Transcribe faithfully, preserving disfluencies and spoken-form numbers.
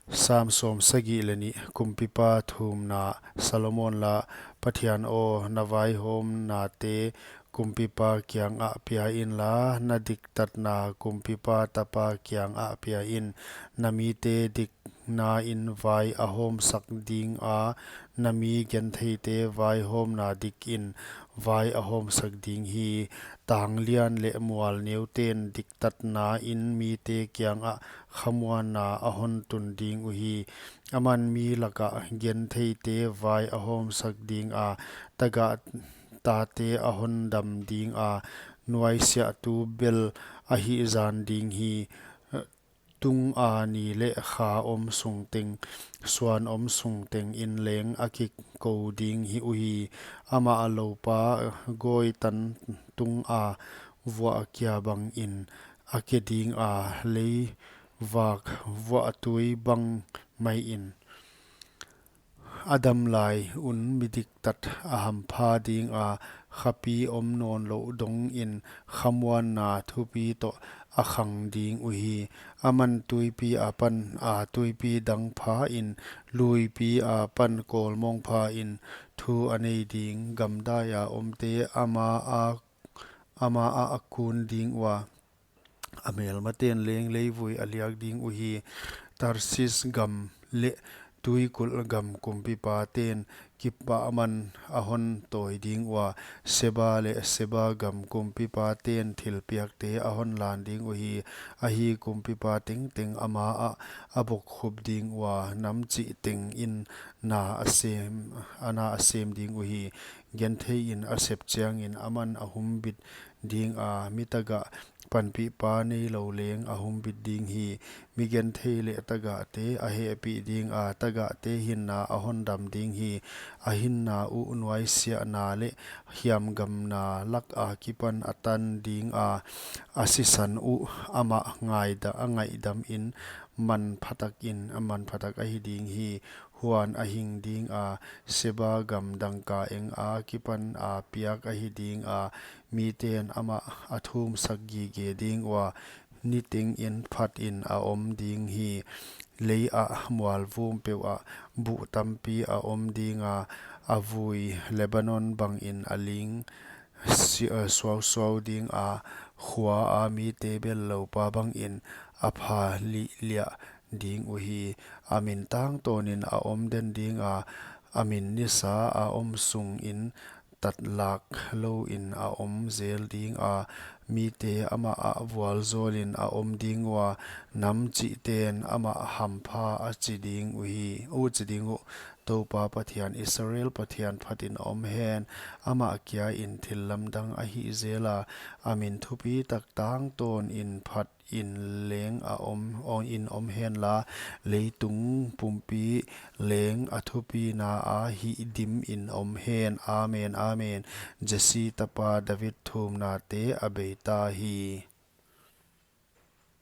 Sam sawmsagih leh nih. Kumpipa thumna. Solomon la. Pathian aw, na vaihawmnate kumpipa kiangah pia inla, na diktatna kumpipa tapa kiangah pia in. Na mite dikna in vai a hawmsak dinga, na mi gentheite vaihawmna dikin vai a hawmsak ding hi. Tanglian leh mualneuten diktatna in mite kiangah khamuanna a hon tun ding uhi. Aman mi lakah gentheite vai a hawmsak dinga, tagah tate a hon dam dinga, nuaisiahtu bel a hihzan ding hi. Tunga ni leh kha om sungteng, suan om sungteng in leng a kikou ding hi uhi. Amah a loupa gawitan tunga vuah kia bangin a ke dinga, leivak vuahtui bang maiin. A dam lai un mi diktat a hampha dinga, khapi om nawnlouh dongin khamuanna thupi toh a khang ding uhi. Aman tuipi apan a tuipi dang phain, luipi apan kawlmawng phain thu a nei ding. Gamdai a omte ama a, ama ah a kun ding ua, a melmaten leng leivui a liak ding uhi. Tarsis gam leh tuikulh gam kumpipaten kipahman a hon tawi ding ua, Seba leh Seba gam kumpipaten thilpiakte a hon lan ding uhi. Ahi, kumpipa tengteng ama ah a bokkhup ding ua, nam chih tengin na a sem, a na a sem ding uhi. Gentheiin a sep chiangin aman a humbit dinga, mi tagah panpihpa neilou leng a humbit ding hi. Mi genthei leh tagahte a hehpih dinga, tagahte hinna a hon dam ding hi. A hinna uh nuaisiahna leh hiamgamna lak akipan a tan dinga, a sisan uh amah ngaida-, a ngaihdamin manpha takin, a manpha tak ahi ding hi. Huan a hing dinga, Seba gam dangka eng akipan a piak ahi dinga, miten amah a thumsak gige ding ua, nitengin phatin a om ding hi. Lei ah mualvum peuhah buh tampi a om dinga, a vui Lebanon bangin a ling si-, eh, suausuau dinga, khua a mite bel loupa bangin a pha lihliah ding uhi. A min tangtawnin a om den dinga, a min nisa a om sungin tatlak louin a om zel dinga, mite amah ah vualzawlin a om ding ua, nam chihten amah hampha a chi ding uhi, uh chi ding uh. Toupa Pathian, Israel Pathian phatin om hen, amah kiain thil lamdang a hih zela, a min thupi tak tangtawnin phat in leng a om, in om henla, leitung pumpi leng a thupina a hihdimin om hen. Amen, amen. Jesse tapa David thumnate a beita hi.